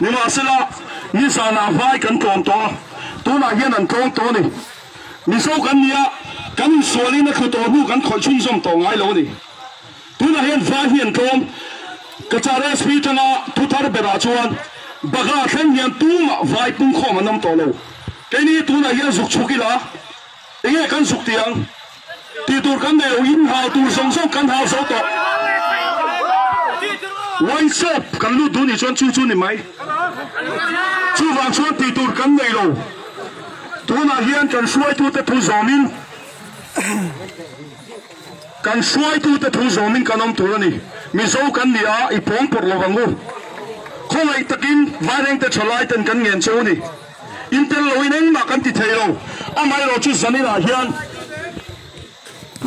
Nimahsela, nizanah vai kan tlawm tawh a, tunah hian an tlawm tawh a ni. Mizo kan ni a, kan insualin a thlu tawh hnu kan khawih chhunzawm tawh ngai lo a ni. Tunah hian vai hi an tlawm. Cachar SP tanga thuthar berah chuan Bagha thleng hian tumah vai pungkhawm an awm tawh lo. Keini tunah hian zuk chhuk ila enge kan zuk tih ang? Tih tur kan nei lo, in hau tur zawng zawng kan hau zo tawh. Wine shop kan lut duh nih chuan chu chu ni mai. Chuvang chuan tih tur kan nei lo. Tunah hian kan hruaitute thu zawmin kan hruaitute thu zawmin kan awm tur a ni. Mizo kan ni a, i pawng pawrh lo ang u. Khawngaih takin Vairengte thalai ten kan ngen cheu a ni. In tel loin engmah kan ti thei lo. Amaherawh chu zaninah hian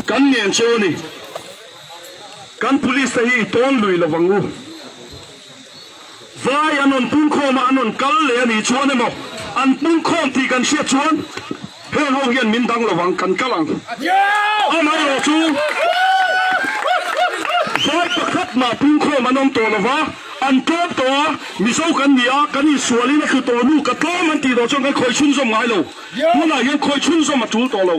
kan ngen cheu a ni. Kan police te hi i tawn lui lo ang u. Vai an rawn pungkhawm a, an rawn kal leh a nih chuan emaw an pungkhawm tih kan hriat chuan heng ho hian min dang lo ang, kan kal ang. Amaherawh chu vai pakhat mah pungkhawm an awm tawh lo va, an tlawm tawh a, Mizo kan ni a, kan insualin a thlu tawh hnu ka tlawm an tih tawh chuan kan khawih chhunzawm ngai lo. Tunah hian khawih chhunzawm a tul tawh lo.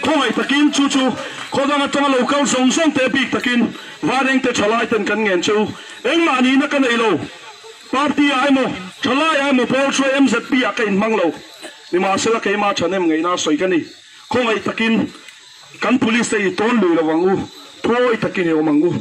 Khawngaih takin chu chu khawdang atanga lo kal zawng zawng te bik takin Varengte thalai ten kan ngen chu engmah nihna ka nei lo. Party ah emaw thalai ah emaw pawl hruai MZP ah ka inhmang lo. Nimahsela keimah thanem ngeihna a sawi ka ni. Khawngaih takin kan police te i tawn lui lo ang u, thuawi takin i awm ang u.